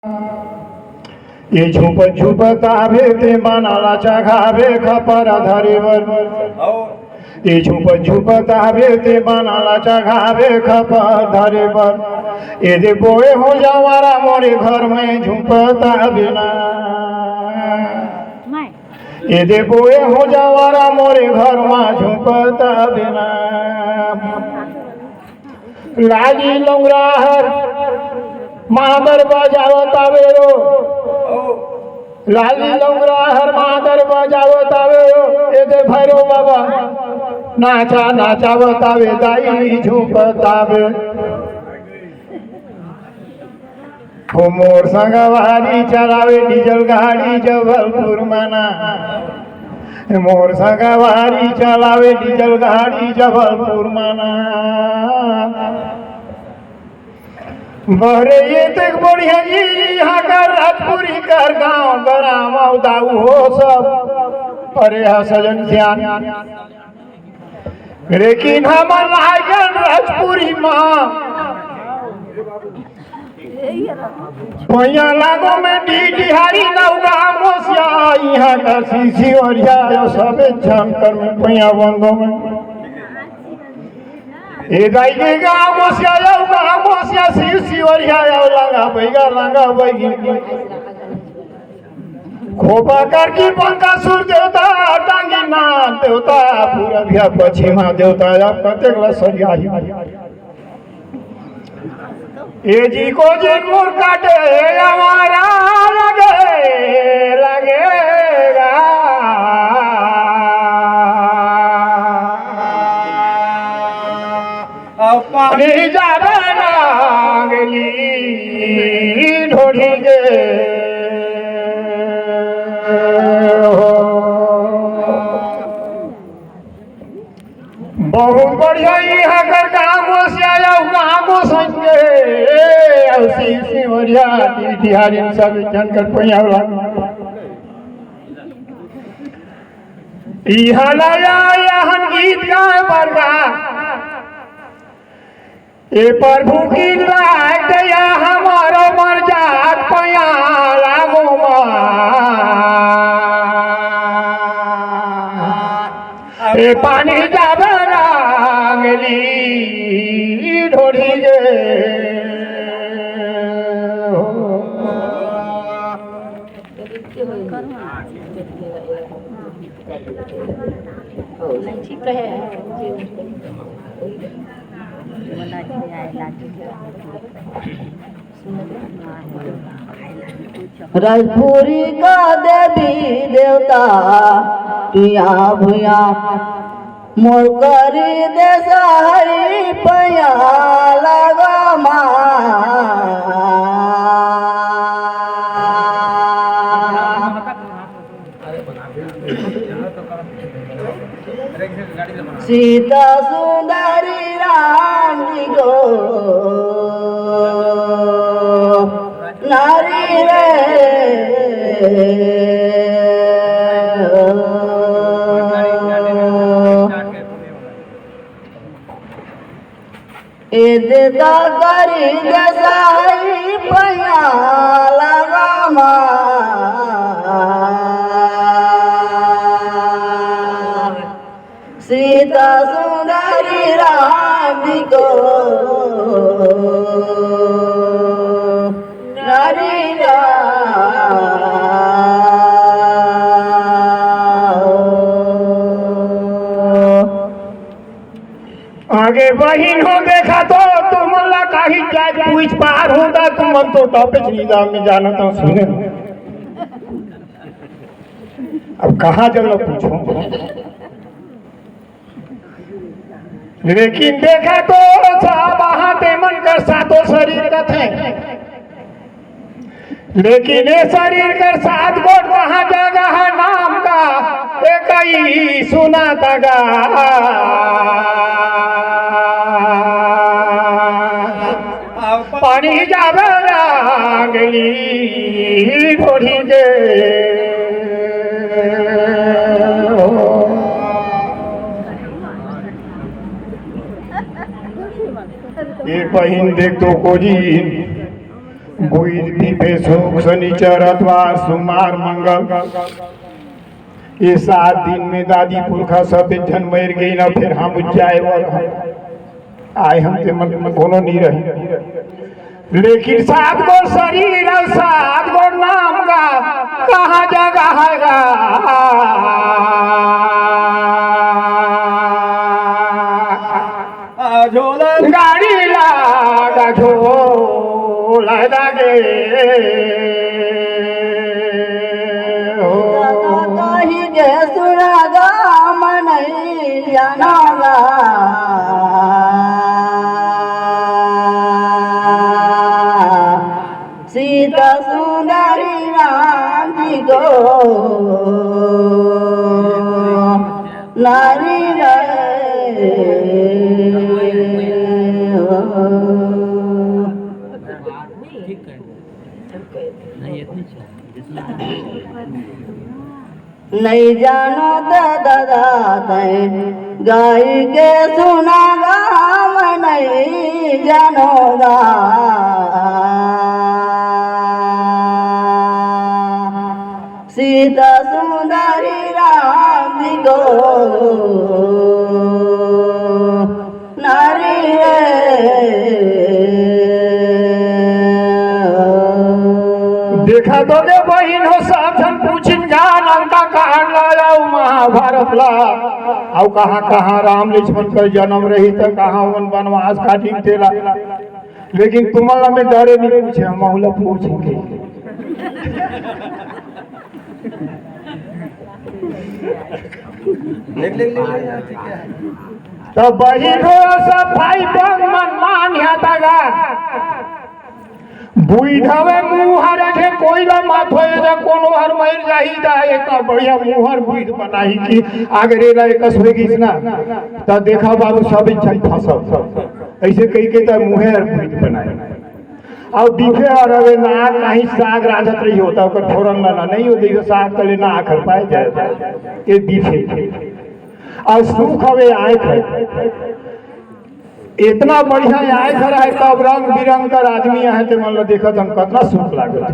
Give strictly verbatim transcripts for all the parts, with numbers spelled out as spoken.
ये झुपत झुपत आबे ते बाना ला चघाबे खपर धरे बर। ये झुपत झुपत आबे ते बाना ला चघाबे खपर धरे बर। ये दे बोए हो जावारा मोरे घर में झुपत आबे ना। ये दे बोए हो जावारा मोरे घर में झुपत आबे ना। लाली लंगरा हर मादर बजावत आवे रो। लाली लंगरा हर मादर बजावत आवे रो। ए दे भैरव बाबा नाचा नाचावत आवे दाई झूपत आवे। हो मोर संगवारी चलावे डीजल गाड़ी जबलपुर मना। मोर संगवारी चलावे डीजल गाड़ी जबलपुर मना। बहरे ये तक बढ़िया जी यहाँ कर राजपुरी कर गांव गराम दाऊ हो सब। अरे हा सजन सियान। लेकिन हमर रायगढ़ राजपुरी माँ पैया लागो में डीडीहारी नौगाम होशिया। यहाँ का सीसी और या सबे झंकर में पैया बंदो में। ए दाई के गाँव होशिया, यो गाँव होशिया, सीसी और या, यो लंगा बैगा, लंगा बैगी। खोपा करकी पंका सुर देवता, टांगी नाथ देवता, पूरबिया पश्चिमा देवता, अब कतेक ला सरियाही। ए जी को जिन मुर काटे, ए हमारा लगे, लगेगा। अब पानी जावे नांगली ढोढ़ी के हो। बहुत बढ़िया, यहाँ कर गाँव से आया हुआ, गाँव संगे, ऐसी, ऐसी बढ़िया, बिहारी सब जन कर पैया वाला। इहाँ लाया, यहाँ गीत गाए बरगा। ए प्रभु की लाग दया हमारो मर जात पया लागो मा। ए पानी जाबे रांगली ढोढ़ी गे हो। राजपुरी का देवी देवता टुया भुया मोर करी दे सहाई पया लगा मा। सीता सुंदरी राम जी को नारी रे। एदे दादरी दसाई पया लगा मा। सीता सुंदरी राम को नारी गा। आगे बहिन हो देखा तो तुमन ला काही जात पूछ पार होता, तुमन तो टॉपिक नहीं जान में जानत हो सुने। अब कहाँ जब लोग पूछो, लेकिन देखा तो सब वहाँ ते मन कर सातो शरीर का थे। लेकिन ये शरीर कर सात गोट कहाँ जगह है नाम का, ये कई सुना तगा। पानी जावे रांगली ढोढ़ी गे। ये बहिन देख तो कोजी बुध, बिफे, सुख, शनिचर, अतवार, सोमार, मंगल, ये सात दिन में दादी पुरखा सब झन मर गई ना, फिर हम जाए वाला आए हम ते मन कोनो नहीं रहे। लेकिन सात गो शरीर और सात गो नाम का कहाँ जगह है गा? गाड़ी लागा झोला दागे हो। कही के सुना गा, मन नहीं जाना गा। सीता सुंदरी राम जी को नारी रे। नहीं जानो त दादा तैं गाई के सुना गा, मैं नहीं जानोगा। सीता सुंदरी राम जी को नारी रे। देखा तो गे बहिन हो, सब झन पूछिन गा लंका कांड ला अउ महाभारत ला, अउ कहाँ कहाँ राम लक्ष्मण का जन्म रही त कहाँ ओमन बनवास काटिन तेला। लेकिन तुमन ला मैं डरे नहीं पूछे, हम ला पूछेंगे। तो बहिन हो, सब भाई बहन मन मान ह्या तगा। बुध हवे मुहर जे कोई ला मत होए, जे कोनो हर मर जाही त एक बढ़िया मुहर बुध बनाही कि अगर एला एकस होए गिस ना, त देखा बाबू सब इच्छा फंसब। ऐसे कही के त मुहर बुध बनाए। अउ बिफे हर हवे नाक, कहीं साग रांधत रही होता, ओकर फोरन लाना नहीं हो, देखो साग तले नाक हर पाए जाए, ये बिफे। अउ सुख हवे आँख हर। इतना बढ़िया आँख हर आए, तब रंग बिरंग कर आदमी आहे, ते मन ला देखत हम कतना सुख लागत।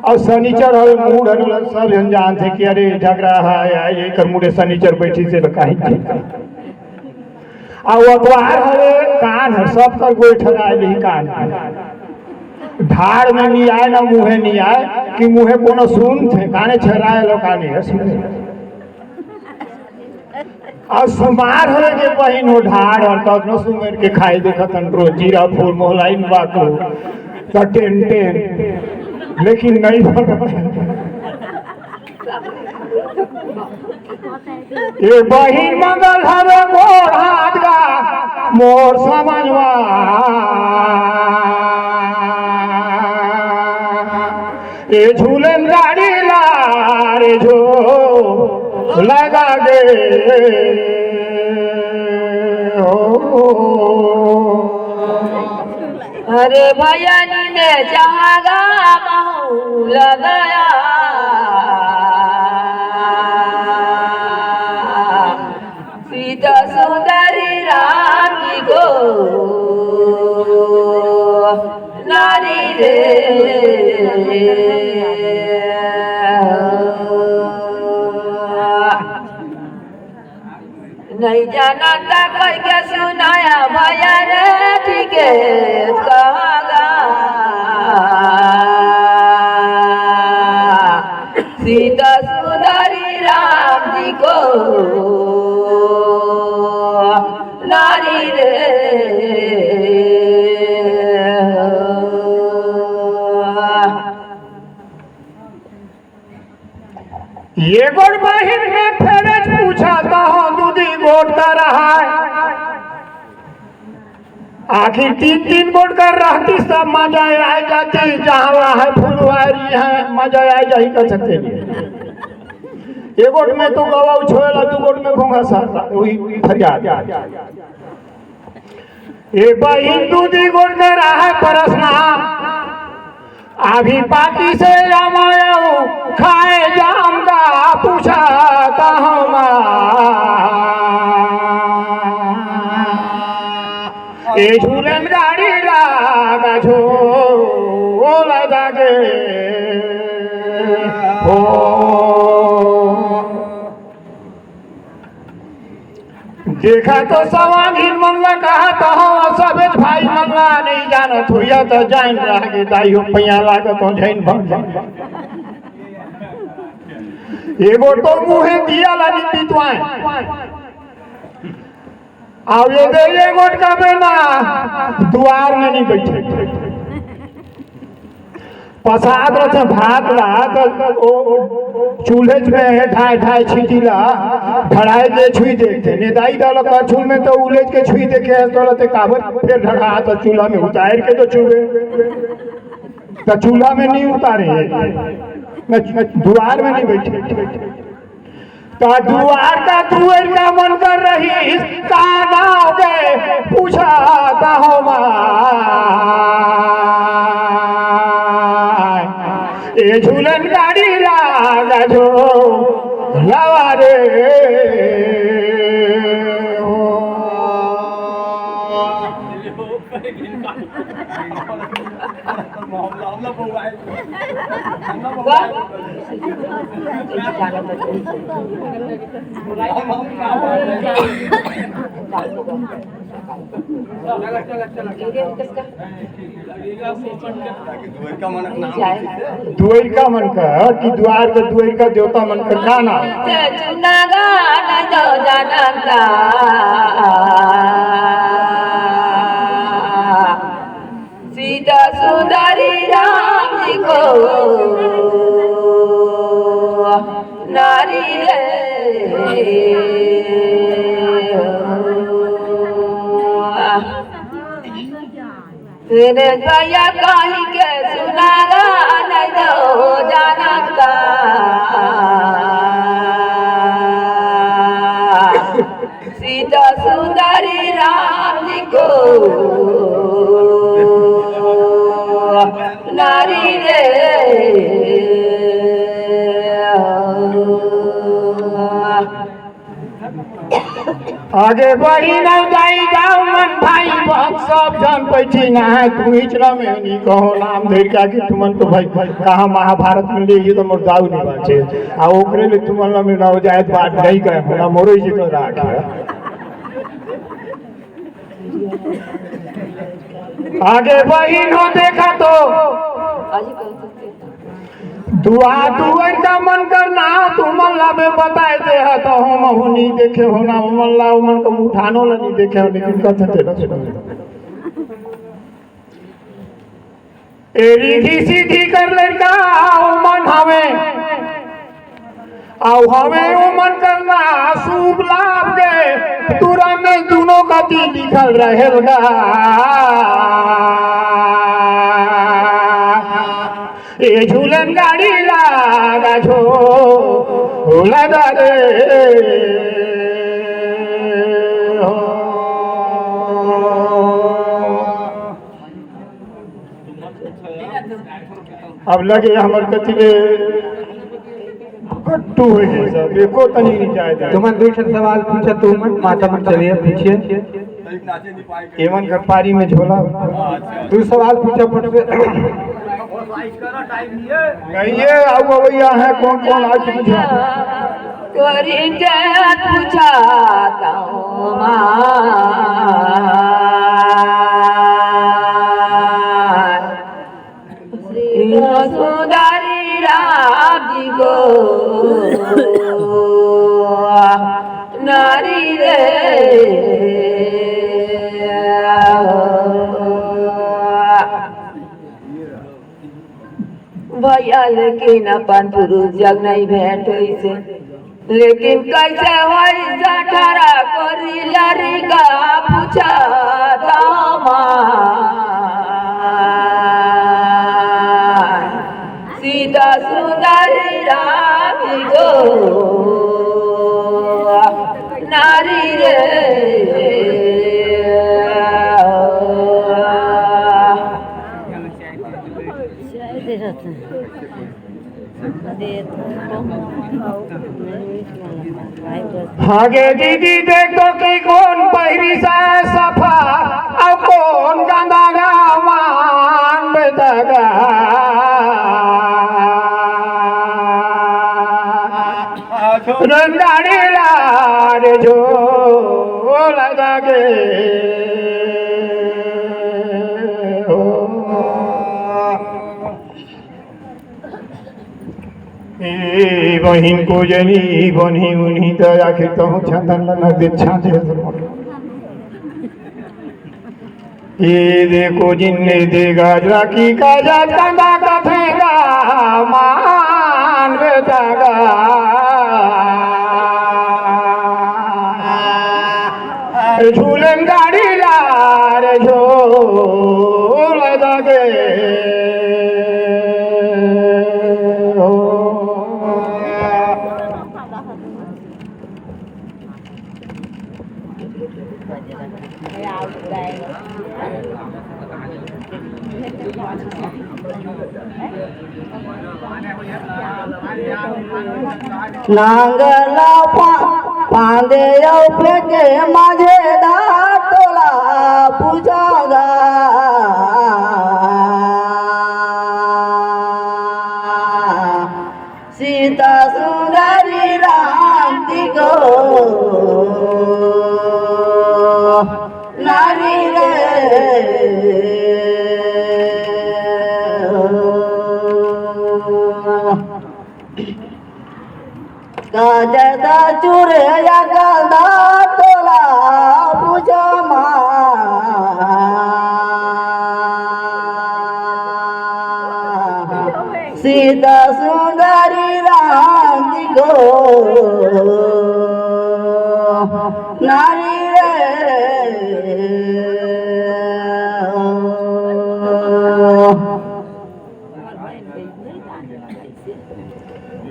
अउ शनिचर हवे, मूड हवे, सब जन जानथे कि अरे झगड़ा है, ये कर मुड़े शनिचर बैठी से तो काहे। अउ अतवार हवे, कान हर सब कर गोइठा आए नहीं कान। ढाड़ में नहीं आए ना मुँहे नहीं आए कि मुँहे कोनो सुनथे, काने छेराए लो काने है सुने। अउ सोमार हवे के बहिन हो ढाड़ हर कतनो सुमेर के खाए देखत हन रोज जीरा फूल मोहलाइन बाको त टेन टेन, लेकिन नहीं बनत। ए बहिन मंगल हवे गोड़ हाथ गा मोर समझवा। ए झूलन गाड़ी ला रे झोला गे हो। अरे भैया नीने जहाँ गा महू लगया। सीता सुंदरी राम जी को नारी रे। नहीं जानता कह के सुनाया भैया रे, ठीक है कहा गा। सीता सुंदरी राम जी को नारी रे। ये गोट बहिन में फेरज पूछा तो हम दूधी गोट का रहा है। आखिर तीन तीन गोट कर रहती सब मजा आ जाती, जहाँ वहाँ है फुलवारी है, मजा आ जाही कर सकते नहीं। एक गोट में तो गवा उछोला, दू गोट में घोंघा सारता, वही फरियाद। ए बहिन दूधी गोट में रहा है परसना, अभी पाकी से जमायो खाए जाम का पूछा ता हमा। ए झूलन गाड़ी लागा झो हो। देखा तो सवांगिन मन ला कहा तो हो, सबेच भाई मन ला नहीं जानत होइया तो जान रह गे दाई हो, पैया लागत हो झैन भग जा। एगो तो मुँहे दिया ला नहीं पितवाए। अब ये दे ये गोट का में ना दुआर में नहीं बैठे। पसाद रथे भात ला, त ओ चूल्हे में ढाई ढाई छीटी ला, ढड़ाई के छुई देखते। नेदाई डालो करछुल में तो उलेज के छुई देखे, ऐसा तो रहते काबर फिर ढड़ा तो चूल्हा में उतार के तो चूहे। तो चूल्हा में नहीं उतारे, न, न दुआर में नहीं बैठे। त दुआर का दुआर का मन कर रही, का नाव के पूछा ता हो माय। ए झूलन गाड़ी लागा झो लवा रे हो। दुआरिका मन का कि दुआर के दुआरिका देवता मन का का नाम? सीता सुंदरी राम जी को नारी रे। तेरे दया कही के सुनारा नहीं दो जानता। सीता सुंदरी राम जी को नारी रे। आगे बढ़ी ना जाई जाओ मन भाई, बहुत सब जान पैठी ना है। तू इचरा में नहीं कहो नाम धर के कि तुमन तो भाई कहाँ महाभारत में ले ये तो मोर दाऊ नहीं बाचे। आ ओकरे ले तुमन ला में नवजात बात नहीं कहे, मोला मोरो ही तो राख है। आगे बहिन हो देखा तो दुआ दुआर का मन करना, तुमन ला में बताए दे है तो हम हूँ नहीं देखे हो ना, उमन ला उमन को उठानो ला नहीं देखे हो, लेकिन कथे तेरा सुनो। ए रिद्धि सिद्धि कर लड़का उमन हवे, अउ हवे उमन करना शुभ लाभ के, तुरंत दुनों गति लिखल रहेल गा। ए झूलन गाड़ी लागा झोला दा रे हो। अब लगे हमर कति ले गट्टू हो गए सब, एको तनी नहीं जाए दे। तुमन दू ठन सवाल पूछा, तुमन माता मन चलिए पूछिए। एमन घर पारी में झोला। दू सवाल पूछा फट से। कहिए, आऊ अवैया है, कौन कौन आज पूछा? तोरी के पूछा ताऊ माँ। श्री सुंदरी राम जी को नारी रे। भैया, लेकिन अपन पुरुष जग नहीं भेंट होइसे, लेकिन कैसे होई सठारा कोरी लड़का पूछा दामा। सीता सुंदरी राम जो नारी रे। भागे दीदी देख तो कि कौन पहिरी सा सफा, अउ कौन गंदा गामान बेदगा। रंगाड़ी लार झोला दागे हो। ए बहिन को जनी बनी उन्हीं तो आखिर तो चंदन लना बिछा दे। ये देखो जिन्ने दे गाजरा की काजर कंदा का फेंगा मान बेटा गा। झूलन गाड़ी लार झोल दगे हो। नांगला पा-, पांदे अउ फेंके माझे दा तोला पूछागा। सीता सुंदरी राम जी को नारी रे। काजदा चूरे या कांदा तोला पूजा मा। सीता सुंदरी राम जी को नारी रे।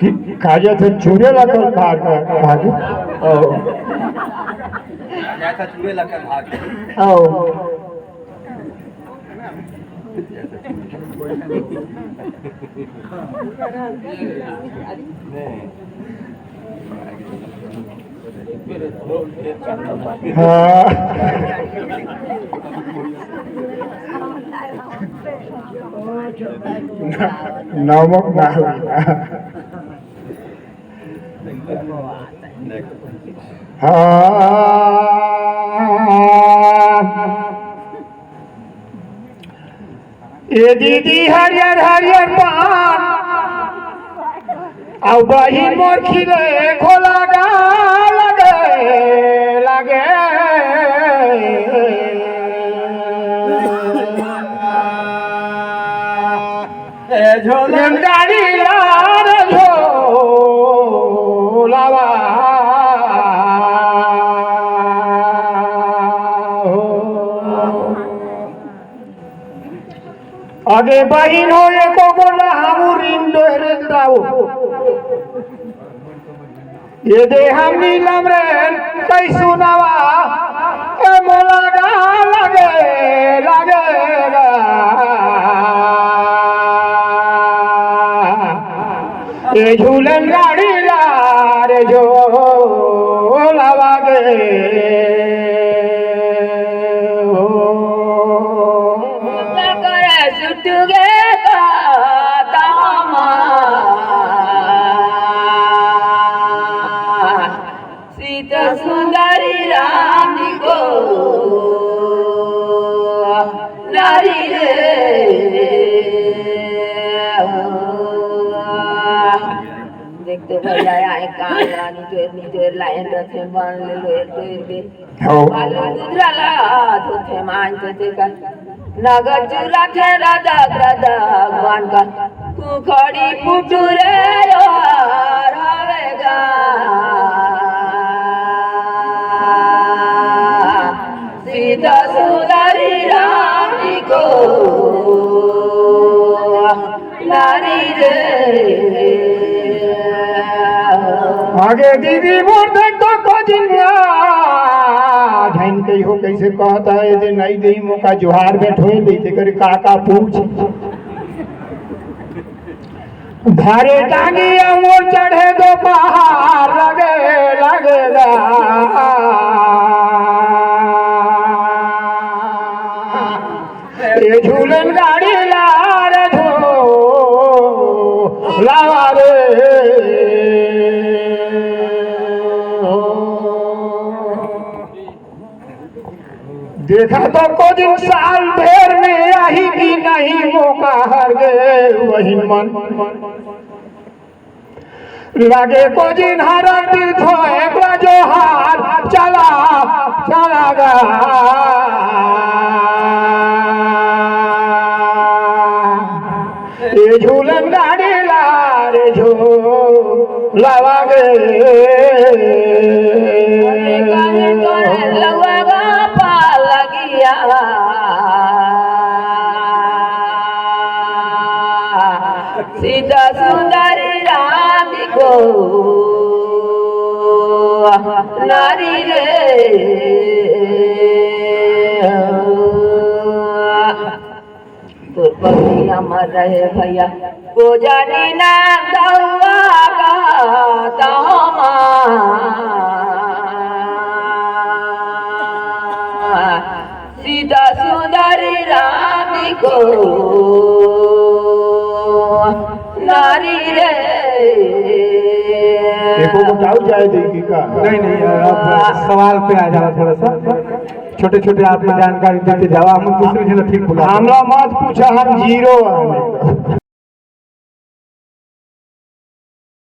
कि-, काजत हे चूरे ला कल भाग, भाग। ओ। काजत हे चूरे ला कल भाग। ओ। हाँ। नमक ना हो। हाँ। ए दीदी हरियर हरियर पान, अउ बहिन मोर खिले खोला गा लगे, लगे। ए झोलन गाड़ी लार झोलावा हो। अगे बहिन हो, एको गोला हमू रिन डोहरे दाऊ। ये दे हम नीलम रेन कैसु नवा, ए मोला गा लगे, लगे गा। ए झूलन गाड़ी लार झोलावा गे हो। करे सुट गे का दामा। सीता सुंदरी राम जी को नारी रे। देख तो भैया, आए कान रानी तो इतनी देर लाइन रखे, मान ले लो, एक तो इनके हो। बालू गुजराला, तो थे मान तो थे का। नगद चूरा थे रदक रदक बन का। कुखड़ी पुटुरे यार हवेगा। सीता सुंदरी राम जी को नारी रे। आगे दीदी मोर देख तो को जिनिया। झन कहियो कैसे कहता है जे नहीं देई मोका जोहार बैठो ले, तेकर का का पूछ। धारे टांगी अउ मोर चढ़े दो पहाड़ लगे, लगेगा। ए झूलन गाड़ी लार झोलावा रे। देखा तो को दिन साल भर में आही कि नहीं मौका हर गे वहिन मन। लगे को दिन हर दिल थो एक ला जो हार चला चला गा। ए झूलन गाड़ी ला रे झूलावा गे। लउआ गा पालगिया, सीता सुंदरी राम को नारी रे। तोर पगड़ी अमर रहे भैया, को जानी ना दउआ का तहमा। सीता सुंदरी राम को नारी रे। एको मोटाऊ जाए देगी का? नहीं, नहीं, यार, आप सवाल पे आ जाओ थोड़ा सा। छोटे-छोटे आप जानकारी देते जाओ, हम दूसरे जगह ठीक बुला। हमला मत पूछा, हम जीरो आने।